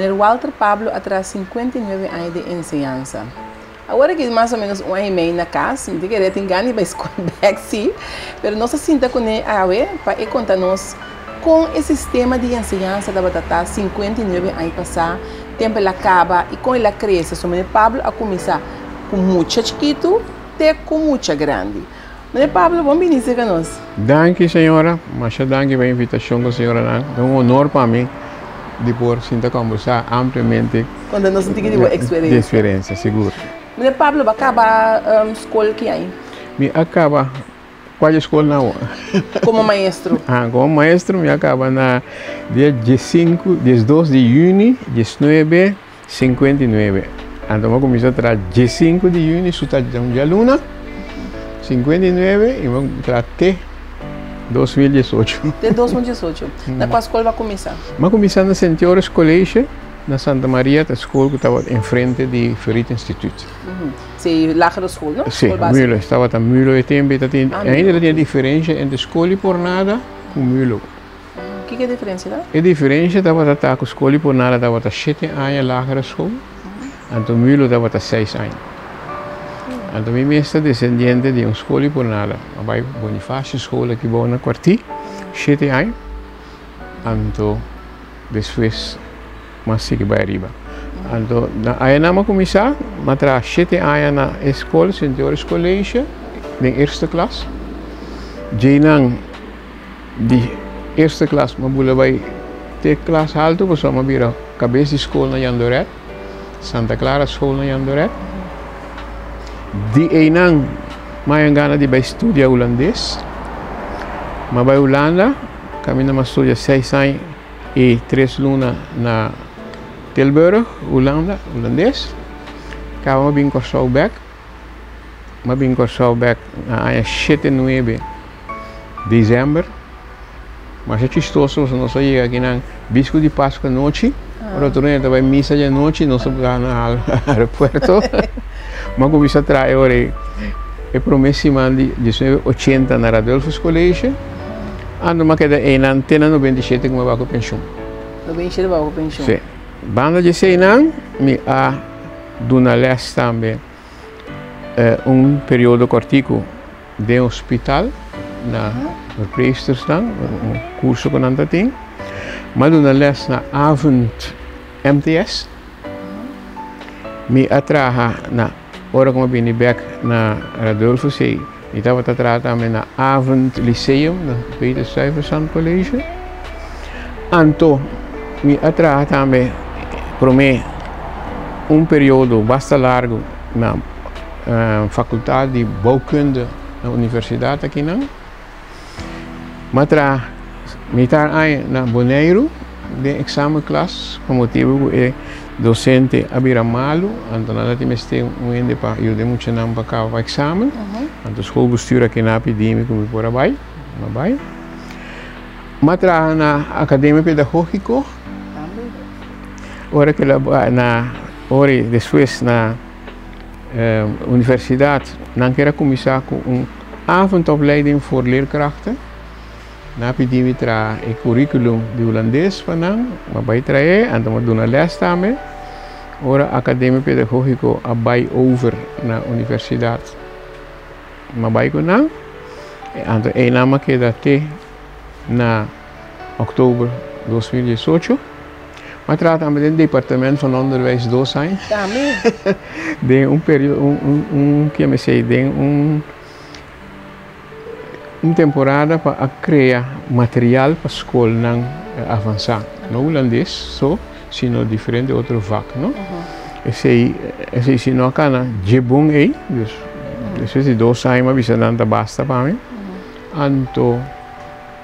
Meneer Walter Pablo a traha 59 aña den enseñansa. Awor aki mas o menos un aña y mei na cas, mi ta kere tin gana di bay scol bek si, pero nos a sinta cune awe pa e conta nos con e sistema di enseñansa tabata ta 59 aña pasa, tempo el a caba y con el a crece. So Meneer Pablo a cuminsa cu mucha chikito te cu mucha grandi. Meneer Pablo, bon bini cerca nos. Danki señora, masha danki pa e invitacion cu señora nan. Ta un honor pa mi di por sinta conversa ampliamente. Conta nos un tiki di bo experiencia. Di experiencia, sigur. Meneer Pablo, bo a caba scol ki aña? Mi a caba, cual di scol nan? Como maestro. Ah, como maestro mi a caba na dia diescinco, diesdos di juni, diesnuebe 59. Anto mi a cuminsa traha diescinco di juni, su ta un dialuna, 59, y mi a traha te 2018. Te 2018. Na cua scol bo a cuminsa? Mi a cuminsa na Sint Joris College na Santa Maria, ta scol cu tabata enfrente di Verriet Instituut. Si, lagere school, no? Si, Mulo. Tabata Mulo e tempo. Ainda ta tin diferencia entre scol y pornada cu Mulo. Kiko e diferencia ta? E diferencia tabata ta cu Scol y Pornada tabata shete aña lagere school, anto Mulo tabata seis aña. Anto mi mes ta descendiente di un Scol y Pornada. A bay Bonifacio school aki bou na Cuartí, shete aña, anto despues mas sigui bay ariba. Anto na añanan mi a cuminsa, mi a traha shete aña na e scol, Sint Joris College, den eerste klas. Djeinan Di eerste klas mi a bula bai te klas haltu pasobra mi a bira kabes di skol na Jandoret, Santa Clara School na Jandoret. Di einan mi a haña gana di bai studia hulandes. Mi a bai Hulanda, kaminda mi a studia seis aña i tres luna na Tilburg, Hulanda, hulandes. Kaba mi a bin Kòrsou bèk. Mi a bin Kòrsou bèk na aña shete nuebe desèmber. Masha chistoso pasobra nos a yega akinan bisku di Pasku anochi. Ora otro hende ta bai misa di anochi nos a bira na aeropuerto. Mi a kuminsá traha e ora ei e promé siman di diesnuebe ochenta na Radulphus College. Anto mi a keda einan te na 97 ku mi a bai ku penshun. 97 bo a bai ku penshun? Si. Banda di eseinan mi a duna lès tambe un periodo kòrtiku den hospital na verpleegstersnan, un kurso ku nan ta tin. Mi a duna lès na avond MTS. Mi a traha na ora ku mi a bini bèk na Radulphus ei, mi tabata traha tambe na avond Lyceum na Peter Stuyvesant College. Anto mi a traha tambe promé un periodo basta largu na facultad di bouwkunde na universidad akinan. Mi a traha mitar aña na Boneiru den examenklas pa motibu ku e docente a bira malu, anto nan a tin mester un hende pa yuda e muchanan pa kaba pa examen. Anto schoolbestuur akinan a pidi mi ku mi por a bai, mi a bai. Mi a traha na Academia Pedagogico. Ora ku el a bai na ora i despues na universidat nan kier a kuminsá ku un avondopleiding voor leerkrachten. Nan a pidi mi traha e curriculum di hulandes pa nan. Mi a bai trae, anto mi a duna lès tambe. Ora Academia Pedagogico a bai over na universidat mi a bai ku nan. Anto einan mi a keda te na oktober 2018. Mi a traha tambe den departement van onderwijs dos aña. Tambe? Den un periodo, un, un, kier mi sey, den un, un temporada pa a crea material pa scolnan avansa. No hulandes so, sino diferente otro vak, no? Esey, esey si no a cana dje bon ey, dus despues di dos aña mi a bisa nan ta basta pa mi. Anto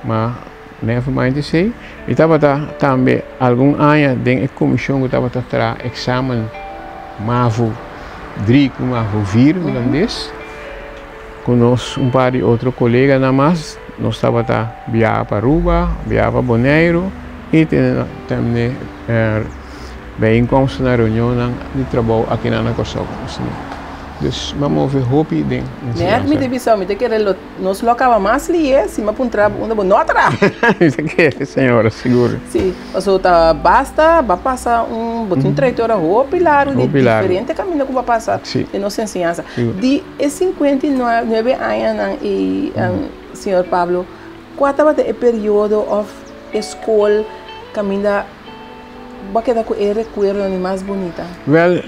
ma never mind esey. Mi tabata tambe algun aña den e comision cu tabata traha examen mavo drie cu mavo vier hulandes. Cu nos un par di otro coleganan mas nos tabata biaha pa Aruba, biaha pa Boneiru y tene tambe bijeenkomstennan, reunionnan di trabou akinan na Kòrsou. Dus m'a move hopi den Net mi enseñansa. ta bisa, mi ta kere lo nos lo kaba mas lihe si m'a puntra bo unda bo no a traha. Mi ta kere, señora, sigur. Si, pasobra ta basta bo a pasa un, bo tin un trayectoria hopi largu di Hopi largu. diferente kaminda ku bo a pasa Si. den nos enseñansa. Sigur. Di e 59 añanan ei, señor Pablo, kua tabata e periodo òf e skol kaminda bo a keda ku e rekuerdonan di mas bunita? Wèl,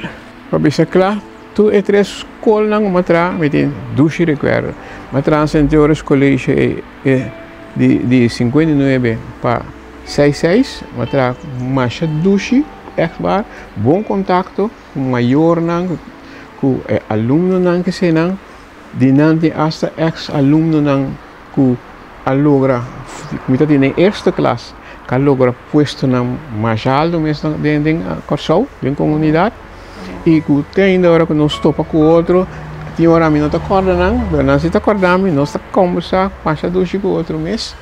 pa bisa kla, Tur e tres skolnan ku mi a traha mi tin dushi rekuerdo. Mi a traha na Sint Joris College e e di di 59 pa seis seis, mi a traha masha dushi ègt waar, bon kontakto ku mayornan, ku e alumnonan kesenan, di nan tin asta eks alumnonan ku a logra, mi ta tin den eerste klas, ku a logra puestonan masha alto mes den den Kòrsou, den komunidat, i ku te ainda ora ku nos topa ku otro, tin ora mi no ta kòrda nan, pero nan si ta kòrda mi, nos ta kòmbersá masha dushi ku otro mes.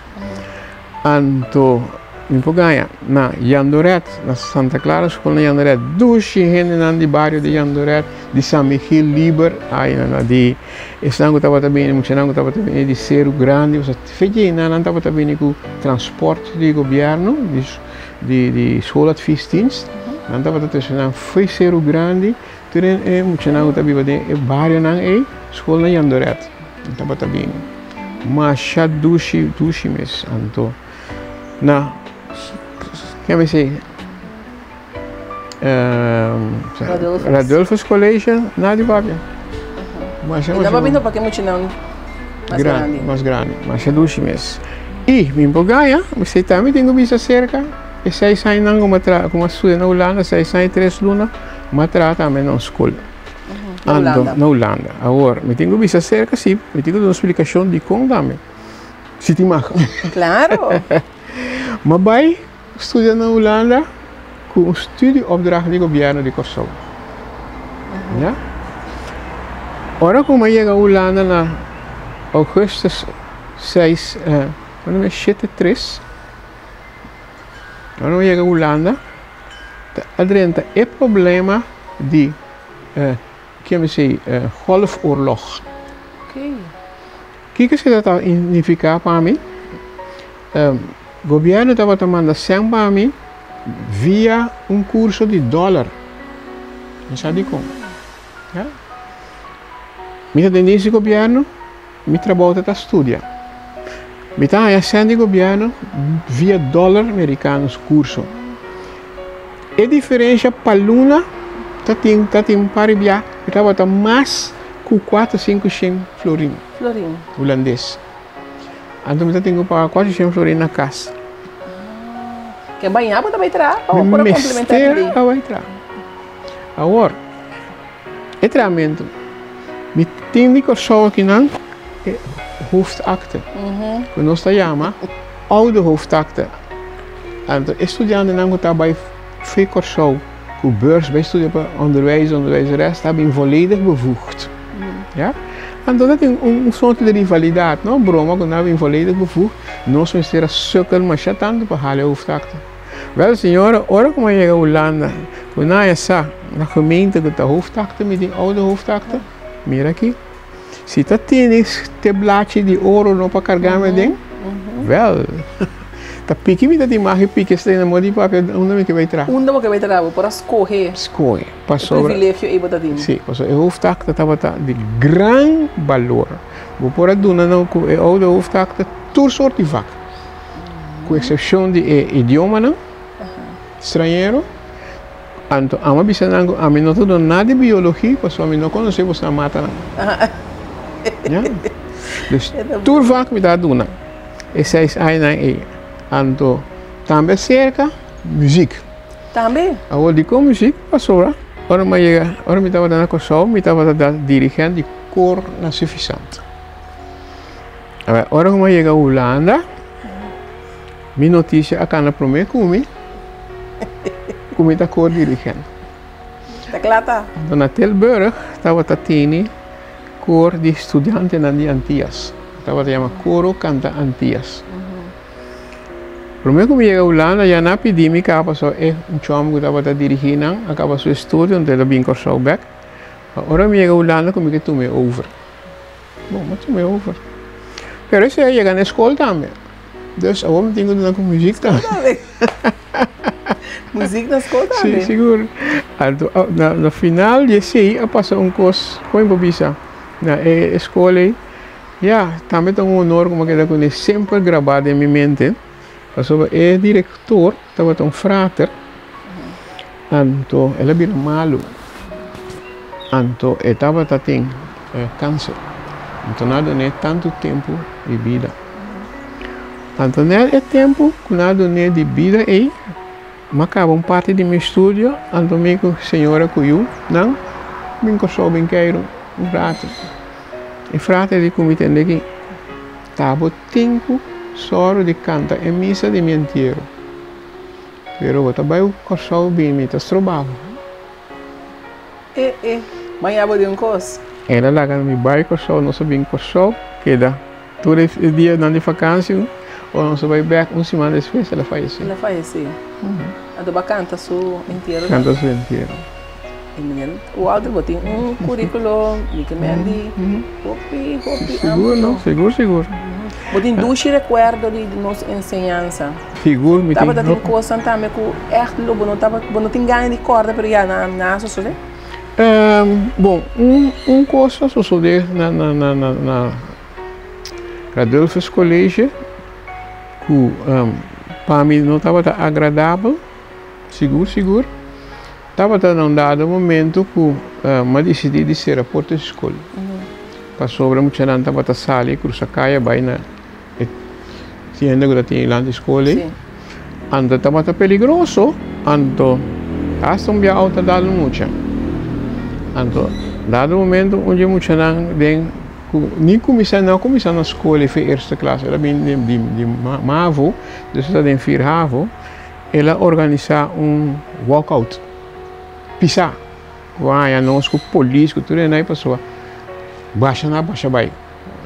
Anto mi por gaña na Jandoret, na Santa Clara School na Jandoret, dushi hendenan di bario di Jandoret, di San Miguel Liber, ay na di esnan ku tabata bini, muchanan ku tabata bini di Seru Grandi, pasobra fe djei nan tabata bini ku transport di gobierno, di di schooladviesdienst, nan tabata trese nan fo'i Seru Grandi, tur e muchanan ku ta biba den e barionan ei, school na Jandoret, nan tabata bini. Masha dushi, dushi mes, anto na, kian mi sey, Radulphus College, na di papia. Masha, I nan papia no pa ke muchanan mas grandi. Mas grandi, masha dushi mes. I mi por gaña, mi sey tambe tin ku bisa serka e seis añanan ku mi a traha, ku mi a studia na Hulanda, seis aña i tres luna, mi a traha tambe na un skol. Na Hulanda. Na Hulanda. Awor, mi tin ku bisa serka si, mi tin ku duna un splikashon dikon tambe. Si tin mag. Klaro. Mi a bai studia na Hulanda ku un studieopdracht di gobièrnu di Kòrsou. Ya. Ora ku mi a yega Hulanda na ougùstus seis, shete tres, ora mi a yega Hulanda, ta a drenta e problema di kier mi si golfoorlog. Kiko esei ta nifiká pa mi? Gobièrnu tabata manda sèn pa mi via un kurso di dòler. Mi sa dikon. Ya. Mi ta den dienst di gobièrnu, mi trabou ta ta studia. Mi ta haña sèn di gobièrnu via dòler merikano su kurso. E diferensha pa luna ta tin ta tin un par di bia ku tabata mas ku kuater sinku shen florin. Florin. Hulandes. Anto mi ta tin ku paga kuater shen florin na kas. Ke baña bo ta bai traha pa bo por a komplementá Mi mester a bai traha. Awor, e trahamentu, mi tin di Kòrsou akinan e hoofdakte, ku nos ta yama oude hoofdakte. Anto e studiantenan ku ta bai fo'i Kòrsou ku beurs bai studia pa onderwijs, onderwijzeres, ta bin volledig bevoegd. Ya? Anto ta tin un soort di rivalidat, no? Broma ku nan a bin volledig bevoegd, nos mester a sukkel masha tantu pa hala e hoofdakte. Wèl señora, ora ku mi a yega Hulanda, ku nan a sa na gemeente ku ta hoofdakte, mi tin oude hoofdakte, mira aki, si ta tene te blachi di oro no pa karga mi aden, wèl, ta piki mi ta tin mag di piki esei na moda di papia unda mi ke bai traha. Unda bo ke bai traha, bo por a skohe. Skohe, pasobra. E privilegio ei bo ta tin. Si, pasobra e hoofdakte tabata di gran balor. Bo por a duna nan ku e oude hoofdakte tur sort di vak. Ku eksepshon di e idiomanan strañero, anto amo a bisa nan ku ami no ta duna nada di biologia pasobra mi no konosé boso nan matanan. Ya. Dus tur vak mi ta duna e seis añanan ei. Anto tambe aserka muzik. Tambe? Awor dikon muzik? Pasobra ora mi a yega, ora mi tabata na Kòrsou mi tabata da dirigent di kor na Suffisant. Ora ku mi a yega Hulanda, mi notisia a kana promé ku mi, ku mi ta kor dirigent. Ta kla ta? Anto na Tilburg tabata tene kor di studiantenan di Antias. Tabata yama Koro Kanta Antias. Promé ku mi yega Hulanda ya nan a pidi mi kaba pasobra e un chòmber ku tabata dirigí nan a kaba su estudio, anto el a bin Kòrsou bèk. Pa ora mi yega Hulanda ku mi ke tuma e over. Bon, mi a tuma e over. Pero esei a yega na e skol tambe. Dus awor mi tin ku duna ku muzik tambe. Muzik na skol tambe? Si, sigur. Anto na final di esei a pasa un kos, kon mi por bisa, na e skol ei, ya, tambe ta un honor ku mi a keda kuné semper grabá den mi mente, pasobra e direktor tabata un frater, anto el a bira malu, anto e tabata tin kanser, anto nan a dun'é tantu tempu di bida. Anto nèt e tempu ku nan a dun'é di bida ei, m'a kaba un parti di mi estudio, anto mi ku señora ku yu nan bin Kòrsou bin keiru un ratu. E frater di ku mi tende aki, Ta bo tin ku sòru di kanta e misa di mi entiero, pero bo ta bai Kòrsou bin mi ta stroba bo. E e, maña bo di un kos. El a laga mi bai Kòrsou, nos a bin Kòrsou keda. Tur e dianan di vakansi ora nos a bai bek un siman despues el a fayesé. El a fayesé. Anto bo a kanta su entiero tambe? Kanta su entiero. I meneer Walter bo tin un curriculo mi ke men di hopi hopi amplio. Sigur no, sigur sigur. Bo tin dushi rekuerdo di nos enseñansa. Sigur mi tin. Tabata tin kosnan tambe ku ègt lo bo no tabata bo no tin gana di kòrda pero ya nan a sosodé? Bon, un kos a sosodé na na na na Radulphus College ku pa mi no tabata agradabel, sigur sigur, tabata na un dado momento ku mi a disidí di sera porta di skol, pasobra muchanan tabata sali krusa kaya bai na e tienda ku ta tin dilanti skol ei, anto tabata peligroso, anto asta un bia outo a dal un mucha, anto dado momento un di e muchanan den ku ni kuminsá no a kuminsá na skol ei for eerste klas, el a bin di di mavo, dus e ta den vier havo, el a organisá un walkout pisá ku a haña nos ku polis ku tur hende ei pasobra basha nan a basha bai.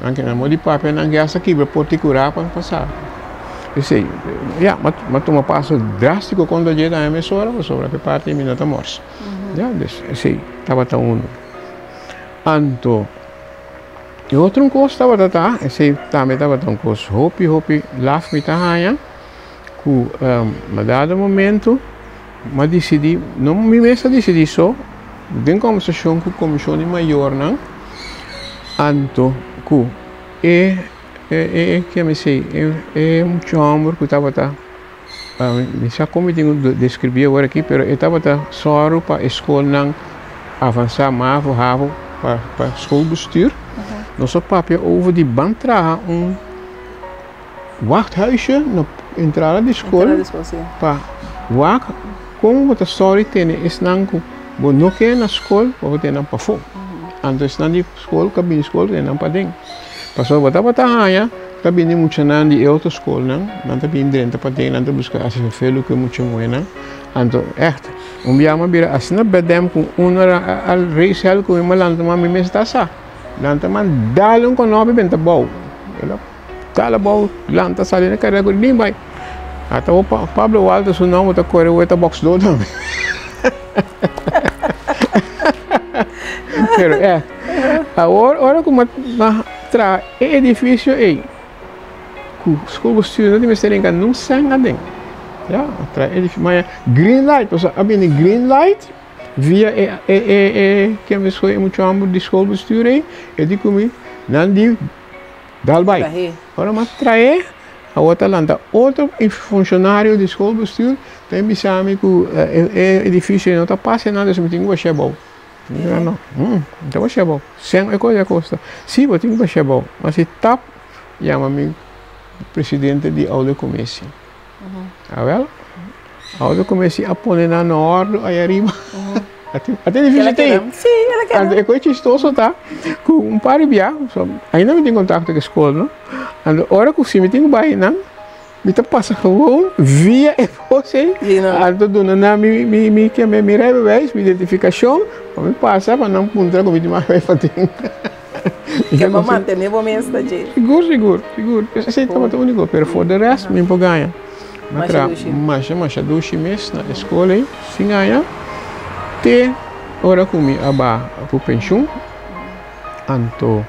Nan ke nan di papia nan ke hasta kibra porta i kura pa pasa. P'esei, ya, m'a tuma paso drástiko kontra dje tambe mesora pasobra ke parti mi no ta mors. Ya, dus esei tabata unu. Anto, e otro un kos tabata ta, esei tambe tabata un kos hopi hopi laf mi ta haña, ku na dado momento m'a disidí, no mi mes a disidí so, den kòmbersashon ku komishon di mayornan, Anto ku e e ke mi si e e mucha hòmber ku tabata mi sa kon mi tin ku deskribí awor aki pero e tabata sòru pa e skolnan avansá mavo havo pa pa schoolbestuur nos a papia over di ban traha un wachthuisje na entrada di skol pa wak kon bo ta sòru tene esnan ku bo no ke na skol pa bo tene nan pafó. Anto esnan di skol ku a bini skol tene nan paden. Pasobra bo tabata haña ta bini muchanan di e otro skolnan, nan ta bini drenta paden, nan ta buska hasi fefelu ku e mucha muhénan. Anto ègt, un biaha mi a bira asina bèdèm ku un a raise hèl ku mi, mi a lanta man mi mes ta sa. Lanta man dal un kònòpi benta bou. El a dal abou, lanta sali na karera ku nin bai. Ata bo Pablo Walter su nòmber ta kore weta bòksdó tambe. Pero eh, awor ora ku m'a traha e edifisio ei, ku schoolbestuur no tin mester hinka nun sèn aden. Ya, a traha e edifisio, ma green light, pasobra a bini green light via e e e e ken mi e mucha hòmber di schoolbestuur ei, e di ku mi nan di dal bai. Ora m'a trae. Awor ta lanta otro funshonario di schoolbestuur ta e bisa mi ku e edifisio no ta pasa nan, dus mi tin ku bash'é abou. Mi bisa no, mi ta bash'é abou. Sèn e kos ya kosta. Si, bo tin ku bash'é abou. Ma si tap yama mi presidente di oudercommissie. Awel, oudercommissie a pone nan na òrdu aya riba. Ata e difícil te. Sí, el a keda. Anto e kos chistoso ta ku un par di bia, so ainda mi tin kontakto ku e skol no, anto ora ku si mi tin ku bai nan, mi ta pasa gewoon via e pos ei, anto duna nan mi mi mi keme mi rijbewijs, mi identifikashon, pa mi pasa pa nan puntra ku mi tin mas bai paden. Ke bo mantene bo mes ta dje. Sigur, sigur, sigur. Esei tabata úniko, pero for de rest mi por gaña. Masha dushi. Masha, masha dushi mes na e skol ei, sin gaña te. Ora ku mi a ba ku penshun, anto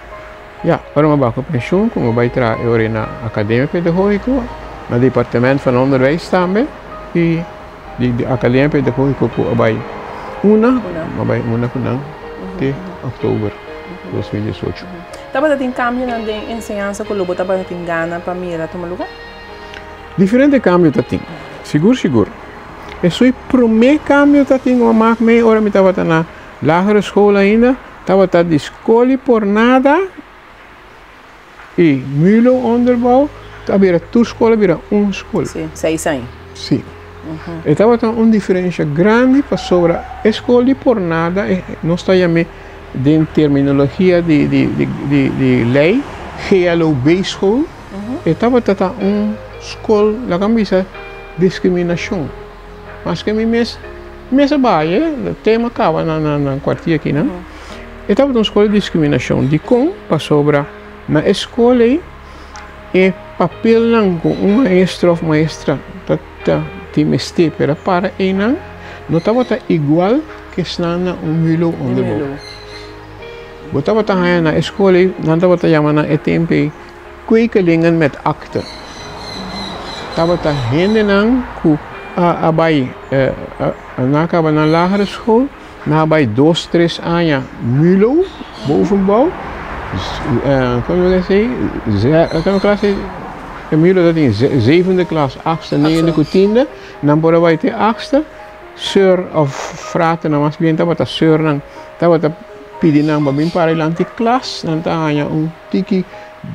ya, ora mi a ba ku penshun ku mi a bai traha e ora ei na Akademia Pedagógiko, na Departement van Onderwijs tambe i di di Akademia Pedagógiko ku a bai una, mi a bai una ku nan te òktober 2018. Tabata tin kambionan den enseñansa ku lo bo tabata tin gana pa mira tuma lugá? Diferente kambio ta tin, sigur sigur. Esui promé kambio ta tin ku mak mei ora mi tabata na lagere school ainda, tabata di skol i por nada i mulo onderbouw ta bira tur skol a bira un skol. Sí, seis aña. Sí. E tabata un diferensha grandi pasobra e skol di por nada nos ta yam'é den terminologia di di di di lei GLOB school. E tabata ta un skol, laga mi bisa, diskriminashon. Maske mi mes mes a bai e tema kaba na na kwartier akinan. E tabata un skol di diskriminashon. Dikon? Pasobra na e skol ei e papelnan ku un maestro òf maestra ta ta tin mester pero a para einan no tabata igual ku esnan na un mulo onderbouw. Bo tabata haña na e skol ei nan tabata yama nan e tempu ei Kwekelingen met akte. Tabata hendenan ku a a bai nan a kaba nan lagere school, nan a bai dos tres aña mulo, bovenbouw, komo ta esei, komo klas e mulo ta tin zevende klas, achtste, negende ku tiende, nan por a bai te achtste, seur of fraternan mas bien tabata seurnan tabata pidi nan pa bin para dilanti klas, nan ta haña un. Tiki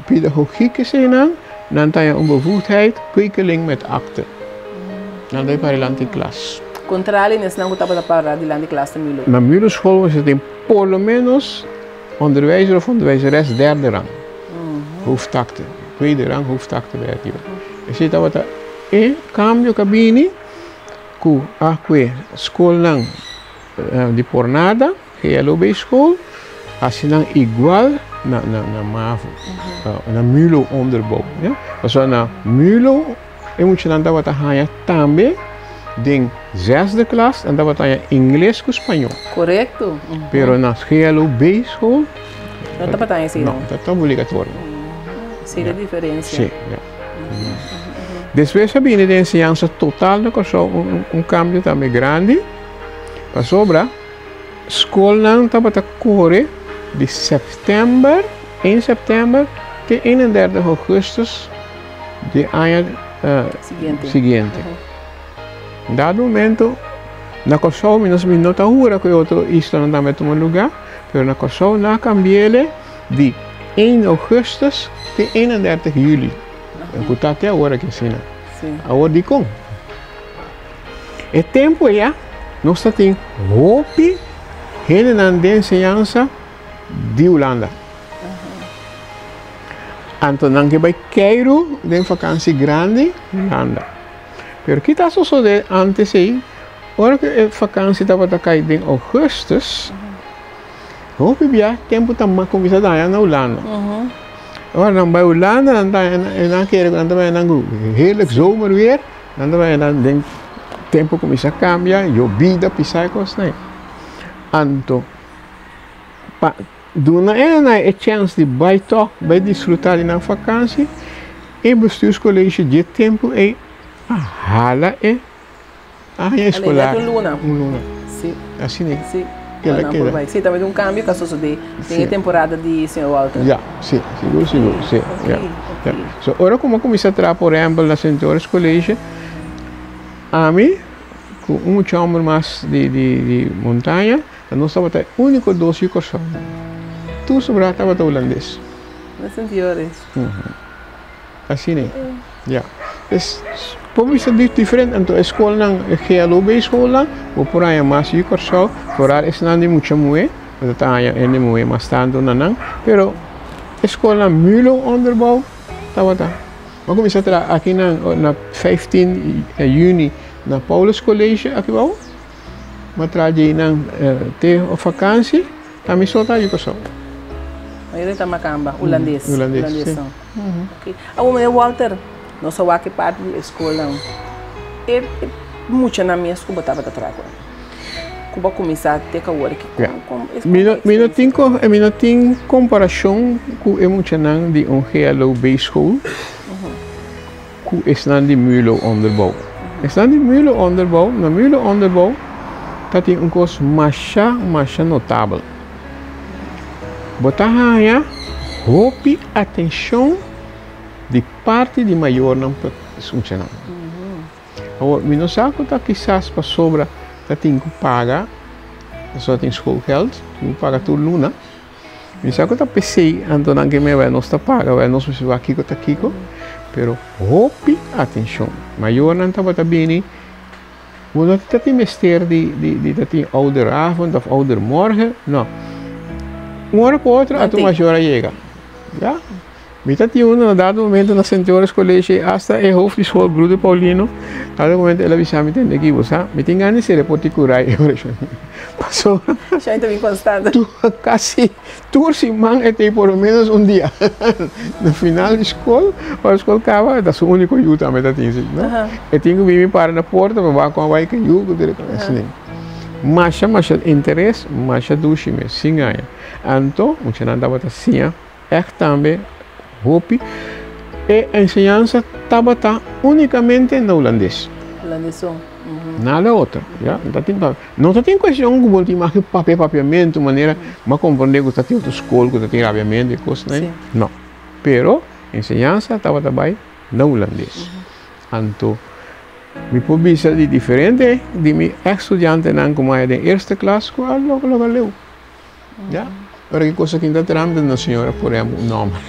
pedagogiek eseinan, nan ta haña un bevoegdheid, kwekeling met akte. Nan ta para dilanti klas. Kontrali na esnan ku tabata para dilanti klas na Mulo. Na Mulo school was tin por lo menos onderwijzer of onderwijzeres derde rang. Hoofdakte, tweede rang hoofdakte bij ariba. Esei tabata e kambio ku a bini ku a kue skolnan di por nada. GLOB school hasi nan igual na na na mavo, na mulo onderbouw, ya. Pasobra na mulo e muchanan tabata haña tambe den zesde klas nan tabata haña ingles ku spañol. Korekto. Pero na GLOB school No tabata haña esei no. No, ta obligatorio. Esei ta e diferensia. Si, ya. Despues a bini den enseñansa total na Kòrsou un kambio tambe grandi pasobra. Skolnan tabata kore di sèptèmber, ein sèptèmber, te 31 ougùstùs di aña siguiente. Dado momento, na Kòrsou mi nos mi no ta hura ku e otro islanan tambe a tuma lugá, pero na Kòrsou nan a kambi'el di ein ougùstùs te 31 yüli, ku ta te awor aki asina. Awor dikon? E tempu eya nos ta tin hopi hendenan den enseñansa di Hulanda. Anto nan ke bai keiru den vakansi grandi Hulanda. Pero ki ta sosode antes ei? Ora ku e vakansi tabata kai den augustus, hopi bia tempu ta kuminsá daña na Hulanda. Ora nan bai Hulanda nan ta nan kere ku nan ta bai nan ku heerlijk zomerweer. Nan ta bai nan den tempu kuminsá kambia, yobida pisá e kosnan ei. Anto pa duna e nan e chèns di bai tòg, bai disfrutá di nan fakansi, e bestuurscollege dje tempu ei a hala e aña eskolar un luna. Un luna. Sí. Asina ei. Sí. Keda keda. Sí, tabata un kambio ku a sosodé den e temporada di señor Walter. Ya, sí, sigur sigur, sí. Ok, ok. So, ora ku mi a kuminsá traha por ehèmpel na Sint Joris College, ami ku un mucha hòmber mas di di di Montaña, nos tabata e úniko dos yu Kòrsou. Tur sobrá tabata hulandes. Na Sint Joris. Asina ei, ya. Es por bisa di diferente, anto e skolnan, e GLOB skolnan, bo por haña mas yu Kòrsou, foral esnan di mucha muhé, bo ta haña hende muhé mas tantu na nan, pero e skolnan mulo onderbouw tabata. Bo a kuminsá traha aki na na 15 yüni na Paulus College aki bou, bo a traha djeinan te vakansi, ami so ta yu Kòrsou. Mayoria ta makamba, hulandes. Hulandes, si. Ok. Awor meneer Walter, nos a wak e parti di e skolnan. E muchanan mes ku bo tabata traha ku nan. ku bo a kuminsá te ku awor aki? Ja. Mi no, mi no tin, mi no tin komparashon ku e muchanan di un GLO B-school ku esnan di Mulo onderbouw. Esnan di Mulo onderbouw, na Mulo onderbouw ta tin un kos masha, masha notabel. Bo ta haña hopi atenshon di parti di mayornan pa es muchanan. Awor, mi no sa ku ta kisas pasobra ta tin ku paga, pasobra tin schoolgeld, tin ku paga tur luna. Mi sa ku ta p'esei anto nan ke mei nos ta paga, wè nos mester wak kiko ta kiko, pero hopi atenshon. Mayornan tabata bini, bo no ta tin mester di di ta tin ouderavond òf oudermorgen, no. Un ora ku otro a tur mayor a yega, ya. Mi ta tin unu na dado momento na Sint Joris College, hasta e hoofd di school, Broeder Paulino, dado momento el a bisa mi tende aki, bo sa, mi tin gana di sere por ti cura e ora shon. Pasobra Shon ta bin constante. Tur, casi tur siman e tin por lo menos un dia. Na final di school, ora school caba, ta su unico yu tambe ta tin si, no? E tin cu bin mi para na porta pa wak con a bay cu e yu, cu tur e cos asina. Masha, masha interes, masha dushi mes, sin aña. Anto, muchanan tabata siña. Ègt tambe hopi e enseñansa tabata únikamente na hulandes. Hulandes so. Nada otro, ya. No ta tin no ta tin kuestion ku bo tin mag di papia papiamentu manera bo a komprondé ku ta tin otro skol ku ta tin rabiamentu i kosnan ei. No. Pero enseñansa tabata bai na hulandes. Anto mi por bisa di diferente di mi èks studiantenan ku mi a haña den eerste klas ku a logra leu. Ya, ora ki cosa ki ta tramita na señora por ehempel un nomber.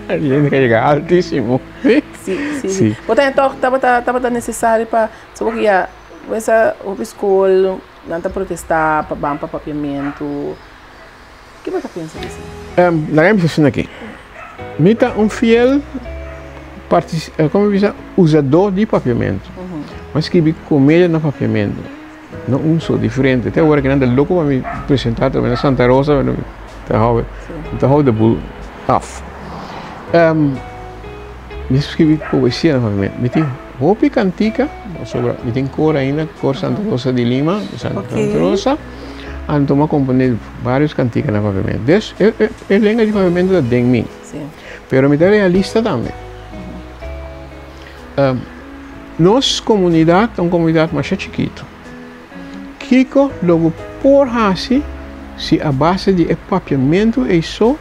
Tiene que llegar altísimo. Sí, sí, sí. sí. Bo ta toch tabata tabata necesario pa so porque ya esa hopi school nan ta protesta pa ban pa papiamento. Ki bo ta pensa di esei? Laga mi bisa asina aki. Mi ta un fiel partic como mi bisa usador di papiamento. Mi a scribi comedia na papiamento. No un so, diferente. Te awor kinan ta loko pa mi presenta tambe na Santa Rosa, pero mi ta hou, mi ta hou de boel af. Mi scribi poesia na papiamento. Mi tin hopi cantica, pasobra mi tin cor ainda, cor Santa Rosa di Lima, Santa Rosa. Anto mi a compone varios cantica na papiamento. Dus e lenga di papiamento ta den mi. Pero mi ta realista tambe. Nos komunidat ta un komunidat masha chikitu. Kiko lo bo por hasi si a base di e papiamentu ei so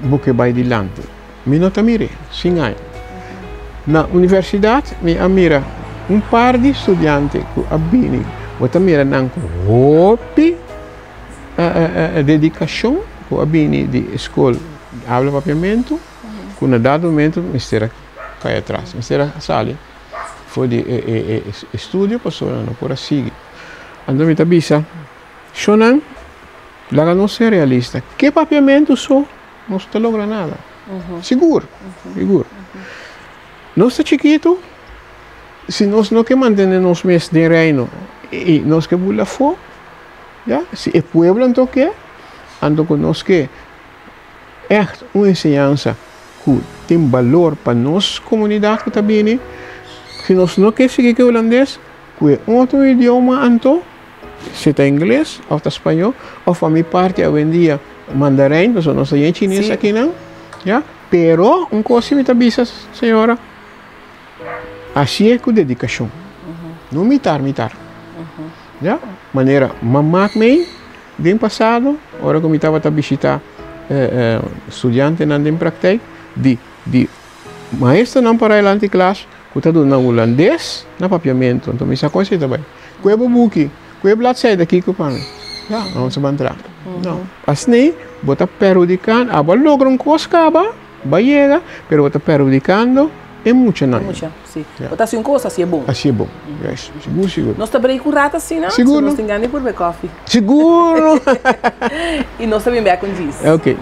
bo ke bai dilanti? Mi no ta mir'é, sin aña. Na universidat mi a mira un par di studiante ku a bini, bo ta mira nan ku hopi dedikashon ku a bini di skol habla papiamentu, ku na dado momento mester a kai atras, mester a sali for di e estudio pasobra nan no por a sigui. Anto mi ta bisa, Shonnan, laga nos ser realista, ke papiamentu so nos ta logra nada. Sigur, sigur. Nos ta chikitu, si nos no ke mantene nos mes den reino i nos ke bula afó, ya, si e pueblo anto ke, anto ku nos ke Ègt un enseñansa ku tin balor pa nos komunidat ku ta bini. Si nos no ke sigui ku e hulandes, ku e otro idioma anto, si ta ingles òf ta spañó, òf pa mi parti awendia mandarein, pasobra nos ta yen chines akinan, ya. Pero un kos si mi ta bisa señora, hasié ku dedikashon, no mitar mitar, ya. Manera mama mei. Den pasado, ora ku mi tabata bishitá studiantenan den praktijk, di di maestronan pará dilanti klas ku ta duna hulandes na papiamentu. Anto mi sa kon esei ta bai. Ku e bo buki, ku e bladzijde kiko pa mi? Ya, nos a ban tra. No. Asina bo ta perhudikando, abo a logra un kos kaba, bo a yega, pero bo ta perhudikando e muchanan. E mucha, si. Bo ta hasi un kos, hasi e bon. Hasi e bon, yes. Sigur, sigur. Nos ta break un rato asina? Sigur. So nos tin gana di purba e koffie. Sigur! I nos ta bin bek un djis. Ok.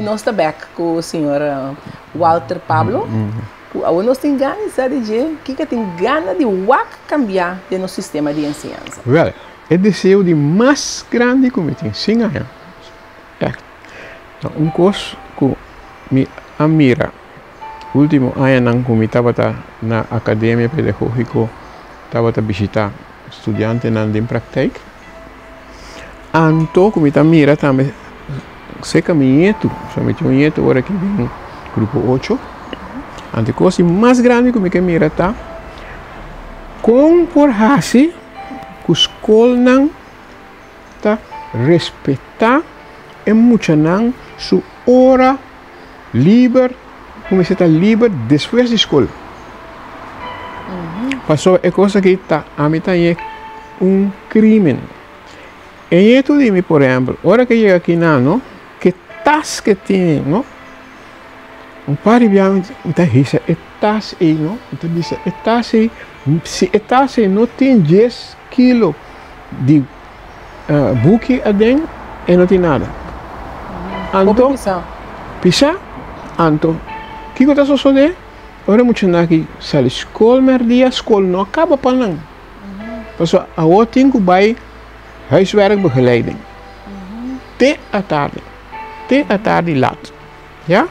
I nos ta bèk ku señor Walter Pablo, ku awor nos tin gana di sa di dje kiko tin gana di wak kambia den nos sistema di enseñansa. Wèl, e deseo di mas grandi ku mi tin, sin aña, ègt, ta un kos ku mi a mira último añanan ku mi tabata na Akademia Pedagógiko tabata bishitá studiantenan den praktijk. Anto ku mi ta mira tambe serka mi ñetu, so mi tin un ñetu ora aki den grupo ocho, anto e kos di mas grandi ku mi ke mira ta kon por hasi ku skolnan ta respetá e muchanan su ora liber, ku mester ta liber despues di skol. Pasobra e kos aki ta ami ta hañ'é un krimen. E ñetu di mi, por ehèmpel, ora ke yega akinan, no, ke tas ke tin, no, un par di biaha mi ta hisa e tas ei, no, mi ta bisa e tas ei, si e tas ei no tin dies kilo di buki aden e no tin nada. Anto, pisa. Pisa, anto, kiko ta sosode? Ora muchanan aki sali skol merdia, skol no a kaba pa nan. Pasobra awor tin ku bai huiswerkbegeleiding te atardi, te atardi lat, ya.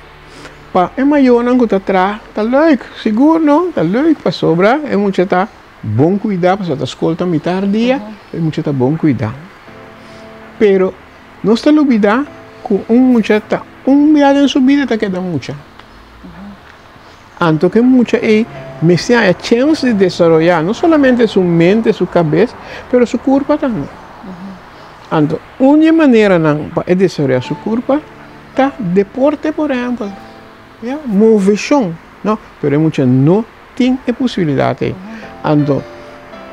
Pa e mayornan ku ta traha ta leuk, sigur no, ta leuk pasobra e mucha ta bon kuidá pasobra ta skol ta mitar dia, e mucha ta bon kuidá. Pero nos ta lubidá ku un mucha ta un bia den su bida ta keda mucha. Anto ku e mucha ei mester haña chèns di desaroyá no solamente su mente, su kabes, pero su kurpa tambe. Anto un di e maneranan pa e desaroyá su kurpa ta deporte por ehèmpel, ya, moveshon, no, pero e mucha no tin e posibilidat ei. Anto,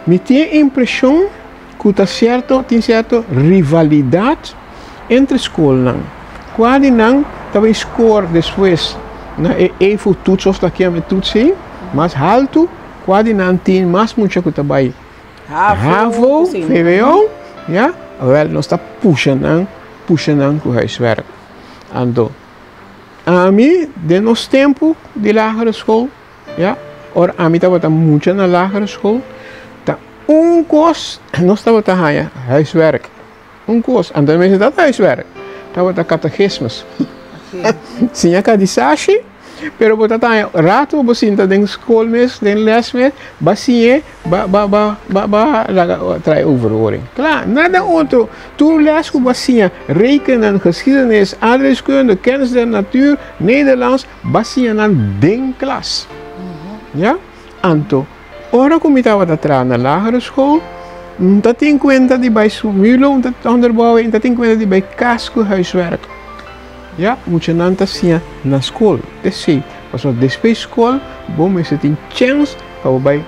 mi tin e impreshon ku ta sierto, tin sierto rivalidat entre skolnan. Kua di nan ta bin skor despues na e EFO toets òf ta kier e toets ei mas haltu, kua di nan tin mas mucha ku ta bai Havo, vwo, ya, awèl nos ta pusha nan, pusha nan ku huiswerk. Anto. Ami den nos tempu di lagere school, ya, ora ami tabata mucha na lagere school, ta un kos nos tabata haña, huiswerk, un kos, anto no mester tabata huiswerk, tabata catechismus. Siña kadisashi. Pero bo ta taña rato bo sinta den skol mes, den les mes, ba siñ'é, ba ba ba ba ba laga trae overhoring. Kla, nada otro. Tur les ku bo a siña, rekenen, geschiedenis, aardrijkskunde, kennis der natuur, Nederlands, ba siña nan den klas. Ya? Anto, ora ku mi tabata traha na lagere school, N ta tin kuenta di bai su mulo, N ta onderbouwen, N ta tin kuenta di bai kas ku huiswerk. Ya, muchanan ta siña na skol, esei, pasobra despues skol bo mester tin chèns pa bo bai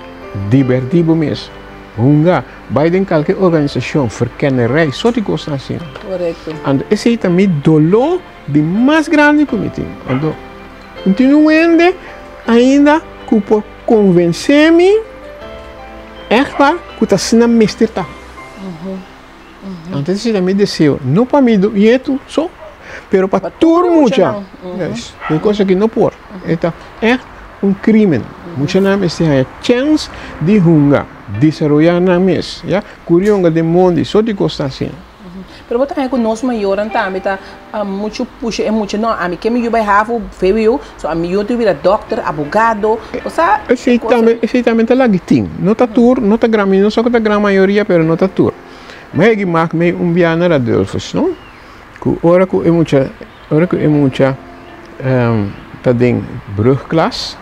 dibertí bo mes, hunga, bai den kalke organisashon, verkennerij, sort di kosnan asina. Korekto. Anto esei ta mi doló di mas grandi ku mi tin. Anto N tin un hende ainda ku por konvensé mi ègt pa ku ta asina mester ta. Anto esei ta mi deseo, no pa mi nietu so, pero pa tur mucha. Juist, e kos aki no por, e ta ègt un krimen. Muchanan mester haña chèns di hunga, desaroyá nan mes, ya, kuri hunga den mondi, sort di kosnan asina. Pero bo ta haña ku nos mayornan tambe ta muchu pusha e mucha, no, ami ke mi yu bai havo, vwo, so ami yu tin bira dòkter, abogado, osea. Esei tambe, esei tambe ta lagi tin. No ta tur, no ta gran, mi no sa ku ta gran mayoria, pero no ta tur. Mi a yegi mak mei un bia na Radulphus, no, ku ora ku e mucha, ora ku e mucha ta den brugklas,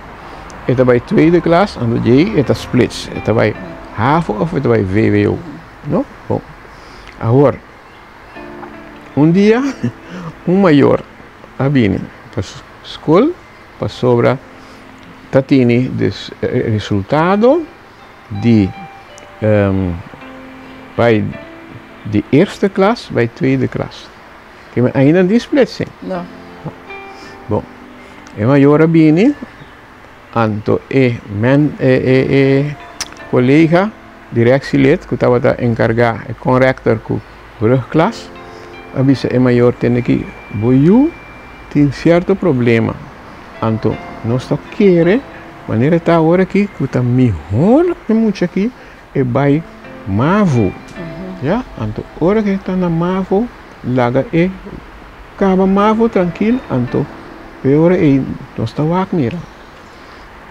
e ta bai tweede klas, anto djei e ta splits, e ta bai havo òf e ta bai vwo, no. Bon, awor, un dia un mayor a bini pa skol pasobra ta tini des resultado di bai di eerste klas bai tweede klas. Ke ainda no tin splitsing. No. Bon, e mayor a bini. Anto e men e e e kolega directielid ku tabata enkargá e konrektor ku brugklas a bisa e mayor tende ki bo yu Tin sierto problema. Anto nos ta kere manera ta awor aki ku ta mihor e mucha aki e bai mavo. Ya, anto ora ku e ta na mavo laga e kaba mavo trankil anto e ora ei nos ta wak mira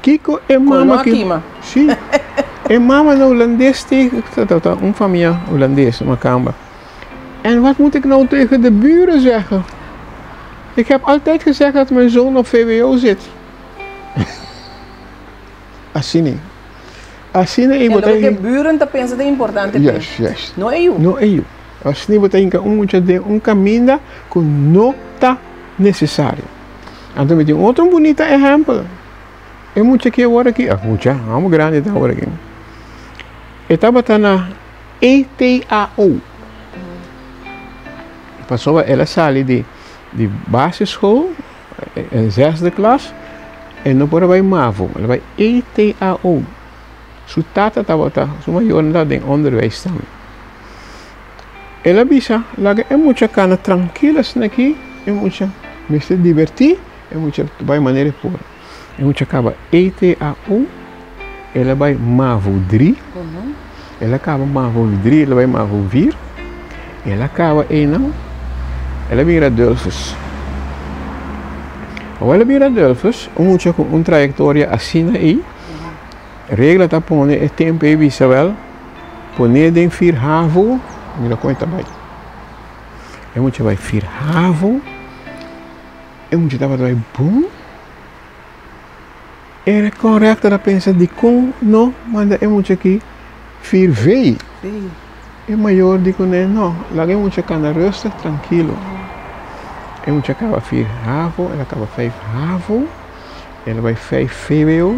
kiko e mama ki si e mama na hulandes te ta un famia hulandes makamba. En wat moet ik nou tegen de buren zeggen? Ik heb altijd gezegd dat mijn zoon op VWO zit. Asina. Asina e bo ta. E buren ta pensa ta importante. Yes, yes. No e yu. No e yu. Asina bo ta hinka un mucha den un kaminda ku no ta nesesario. Anto mi tin otro bunita ehèmpel. E mucha ki awor aki, a mucha, hòmber grandi ta awor aki. E tabata na ETAO. Pasobra el a sali di di basisschool, e zesde klas, e no por a bai mavo, el a bai ETAO. Su tata tabata, su mayornan tabata den onderwijs tambe. El a bisa, laga e mucha kana trankil asina aki, e mucha mester dibertí, e mucha bai manera e por. E mucha kaba ETAO, el a bai mavo dri, el a kaba mavo dri, el a bai mavo vier, el a kaba einan, el a bin Radulphus. Awor el a bin Radulphus, un mucha ku un trayektoria asina ei, regla ta pone e tempu ei bisa wèl, pone den vier havo, mira kon e ta bai. E mucha bai vier havo. E mucha tabata bai bon. Era korekto ta pensa dikon no manda e mucha aki fir vei. E mayor di kuné no, laga e mucha kanda rustig trankilo. E mucha kaba fir havo, el a kaba vijf havo, el a bai vijf vwo,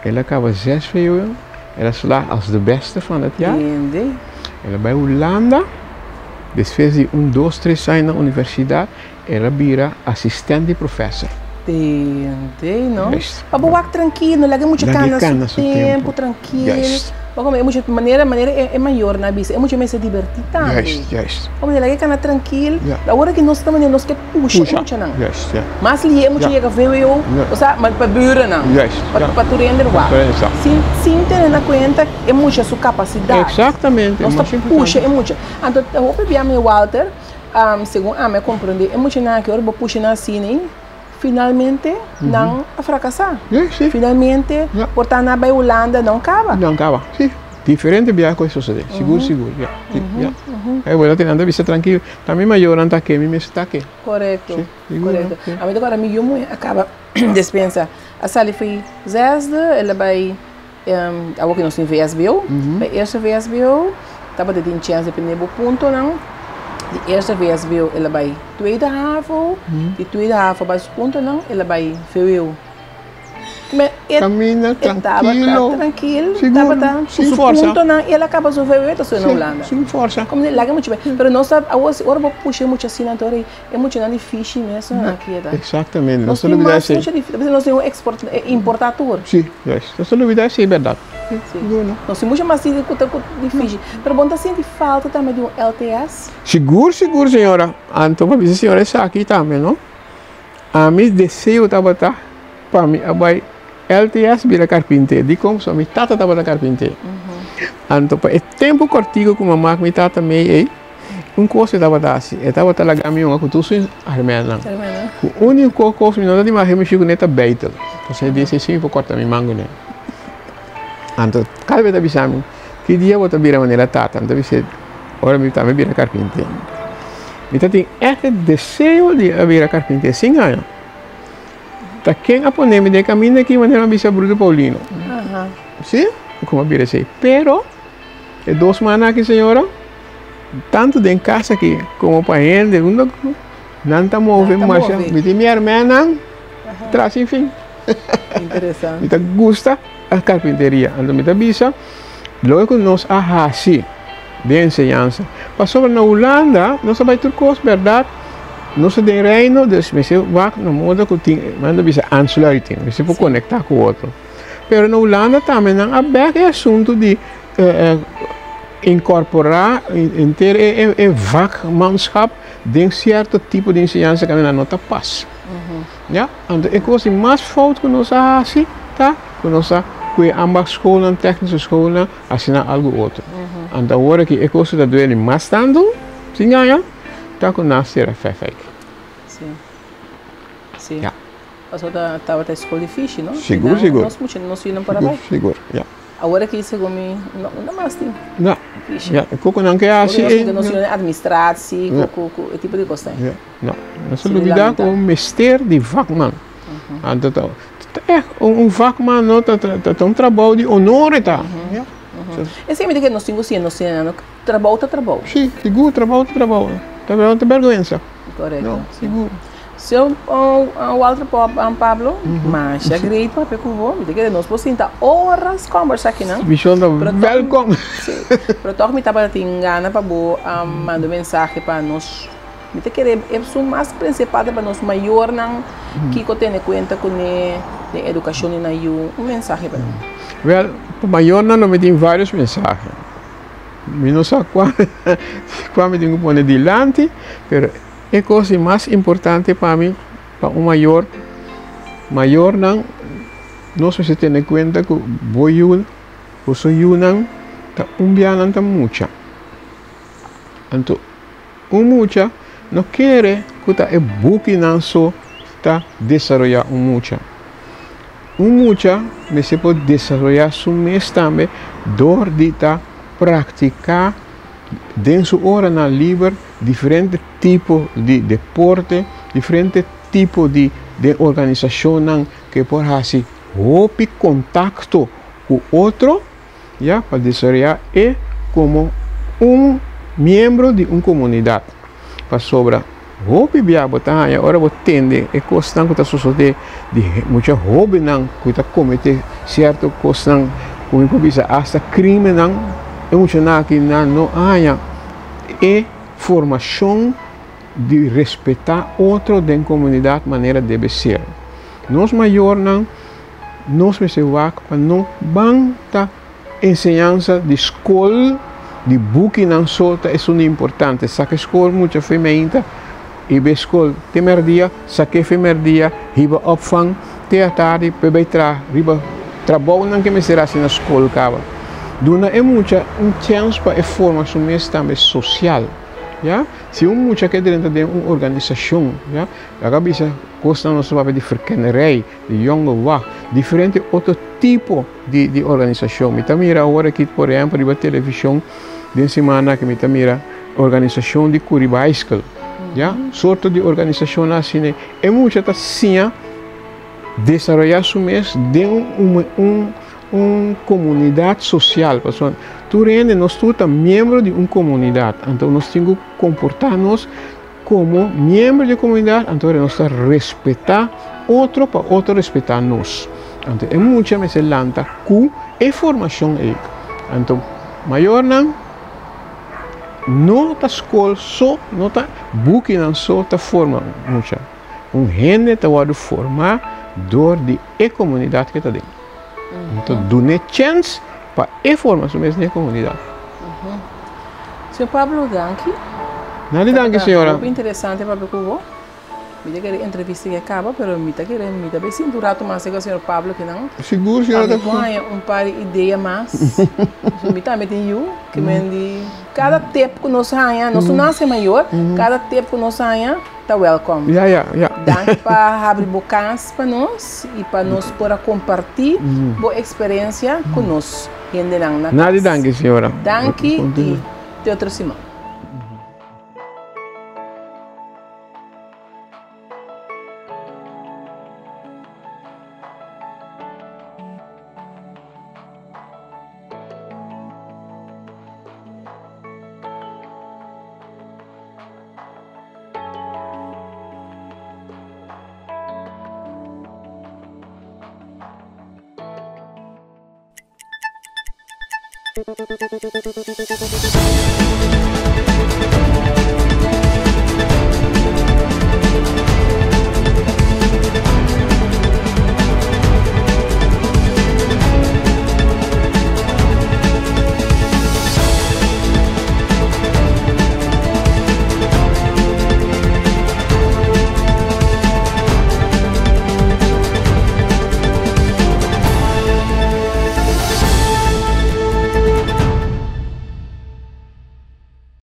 el a kaba zes vwo, el a slaag als de beste van het jaar. El a bai Hulanda, despues di un dos tres aña na universidat. El a bira asistent di professor. Tende, no? Pa bo wak trankil, no laga e mucha kana su tempu trankil. Juist. Bo komo e mucha manera manera e mayornan a bisa e mucha mester diberti tambe. Juist, juist. Bo mester laga e kana trankil. Awor aki nos ta manera nos ke pusha e muchanan. Juist, ja. Mas lihe e mucha yega vwo, osea pa burennan. Juist, ja. Pa tur hende wak. Sin sin tene na kuenta e mucha su kapasidat. Exactamente. Nos ta pusha e mucha. Anto hopi bia mi Walter. Segun ami a komprondé, e muchanan aki ora bo pusha nan asina, finalmente nan a frakasá. Finalmente, por ta nan a bai Hulanda, nan kaba. Nan kaba, si. Diferente biaha ku a sosodé, sigur sigur, ya, si, ya. E bo ta tene nan ta bisa trankil, ta mi mayornan ta ke, mi mester ta ke. Korekto, korekto. Ami ta kòrda mi yu muhé a kaba despensa, a sali for zesde, el a bai. Awor ku nos tin VSBO, e eerste VSBO tabata tin chèns depende bo puntonan. Di eerste VSBO el a bai tweede havo, di tweede havo bai su puntonan el a bai VWO. Kaminda trankilo, tabata trankil, tabata ku su puntonan el a kaba su VWO ta estudia na Hulanda. Sin forsa. Komo laga mucha bai, pero nos ta awor si ora bo pusha e mucha asina anto E muchanan di fishi mes no a keda. Exactamente. Nos tin mas mucha di fishi. Nos tin un export, importator. Si, juist. Nos ta lubida esei berdad. Si. Nos tin mucha mas di ku ta di fishi. Pero bo no ta sinti falta tambe di un LTS? Sigur, sigur señora. Anto pa bisa señora esaki tambe no. Ami deseo tabata pa mi a bai LTS bira carpinter. Dikon? Pasobra mi tata tabata carpinter. Anto pa e tempo kortiku ku mama ku mi tata mei ei. Un kos e tabata hasi, e tabata laga mi yonga ku tur su hermennan. Ku úniko kos mi no ta di mishi kuné ta beitel. Pasobra e di si mi por kòrta mi man kuné. Anto kada bes e ta bisa mi, ki dia bo ta bira manera tata? Mi ta bis'é, ora mi tambe bira karpinté. Mi ta tin ègt e deseo di a bira karpinté sin aña. Ta ken a pone mi den e kaminda aki manera mi a bisa Bruder Paulino. Si, ku mi a bira esei. Pero e dos mannan aki señora. Tantu den kas aki komo pa hende unda ku nan ta move masha. Mi tin mi hermannan tras sin fin. Interesante. Mi ta gusta e karpinteria. Anto mi ta bisa loke ku nos a hasi den enseñansa. Pasobra na Hulanda nos a bai tur kos bèrdat. Nos ta den Reino dus mester wak na moda ku tin nan ta bisa aansluiting. Mester por konektá ku otro. Pero na Hulanda tambe nan a bèk e asuntu di Incorpora henter e vakmanschap den cierto tipo di enseñansa cu nan no ta pas. Ya, anto e kos di mas fout ku nos a hasi ta ku nos a kue ambachtschoolnan, technische schoolnan, hasi nan algu otro. Anto awor aki e kos ku ta duele mas tantu, sin gaña, ta ku nan a sera Vijfwijk. Si. Si. Ya. Pasobra tabata e skol di fishi, no? Sigur, sigur. Nos mucha, nos yunan por a bai. Sigur, ya. Awor aki segun mi no unda mas tin No. fishi. Ya, koko nan ke hasi e. Nos yunan administratie, ku ku e tipo di kosnan. Ya, no. Nos a lubida ku mester di vakman. Anto ta ta ègt un vakman no ta ta un trabou di honor e ta. Ya. Esei mi ta kere nos tin ku siña nos siña trabou ta trabou. Si, sigur trabou ta trabou. Ta ta bèrgwensa. Korekto. No, sigur. Señor Walter Pablo, masha great papia ku bo. Mi ta kere nos por sinta oras kombersa akinan. Mishon ta welkom. Si, pero tòg mi tabata tin gana pa bo manda un mensahe pa nos. Mi ta kere esun mas prinsipal ta pa nos mayornan kiko tene kuenta kuné den edukashon di nan yu. Un mensahe pa nan. Wèl, pa mayornan lo mi tin vários mensahe. Mi no sa kua kua mi tin ku pone dilanti, pero e kos di mas importante pa mi, pa un mayor, mayornan nos mester tene kuenta ku bo yu, boso yunan ta un bia nan ta mucha. Anto un mucha no kere ku ta e bukinan so ta desaroyá un mucha. Un mucha mester por desaroyá su mes tambe dor di ta praktiká den su oranan liber diferente tipo di deporte, diferente tipo di den organisashonnan ku e por hasi hopi kontakto ku otro, ya, pa desaroyá e komo un miembro di un komunidat. Pasobra hopi bia bo ta haña ora bo tende e kosnan ku ta sosodé di mucha hóbennan ku ta kometé sierto kosnan ku mi por bisa asta krímennan, e muchanan aki nan no a haña e formashon di respetá otro den komunidat manera debe ser. Nos mayornan nos mester wak pa no ban ta Enseñansa di skol, di bukinan so ta esun di importante. Saka e skol mucha fe meinta, hiba e skol te merdia, saka fe merdia, hiba opvang te atardi pa e bai traha riba trabounan ke mester hasi na skol kaba. Duna e mucha un chèns pa e forma su mes tambe sosial, ya. Si un mucha ke drenta den un organisashon, ya, laga bisa kosnan nos ta papia di verkennerij, di jonge wacht, diferente otro tipo di di organisashon. Mi ta mira awor aki por ehempel riba televishon den simana aki mi ta mira organisashon di kuri baiskel, ya, sorto di organisashonnan asina. E mucha ta siña desaroyá su mes den un un un komunidat sosial, pasobra tur hende nos tur ta miembro di un komunidat, anto nos tin ku komportá nos Komo miembro di e komunidat, anto nos ta respetá otro pa otro respetá nos. Anto e mucha mester lanta ku e formashon ei. Anto mayornan no ta skol so, no ta bukinan so ta forma un mucha. Un hende ta wòrdu formá dor di e komunidat ku e ta den. Anto dun'é chèns pa e forma su mes den e komunidat. Señor Pablo, danki. Nadi danki, señora. Hopi interesante papia ku bo. Mi ta kere entrevista ya kaba, pero mi ta kere mi ta bay sinti un rato mas ku señor Pablo kinan. Sigur, señora. Pa mi por haña un par di idea mas. Mi tambe tin yu, ke men di kada tip ku nos haña, nos no nase mayor, kada tip ku nos haña ta welkom. Ya, ya, ya. Danki pa habri bo kas pa nos i pa nos por a kompartí bo eksperensia ku nos. Hendenan na kas. Nadi danki señora. Danki y te otro siman.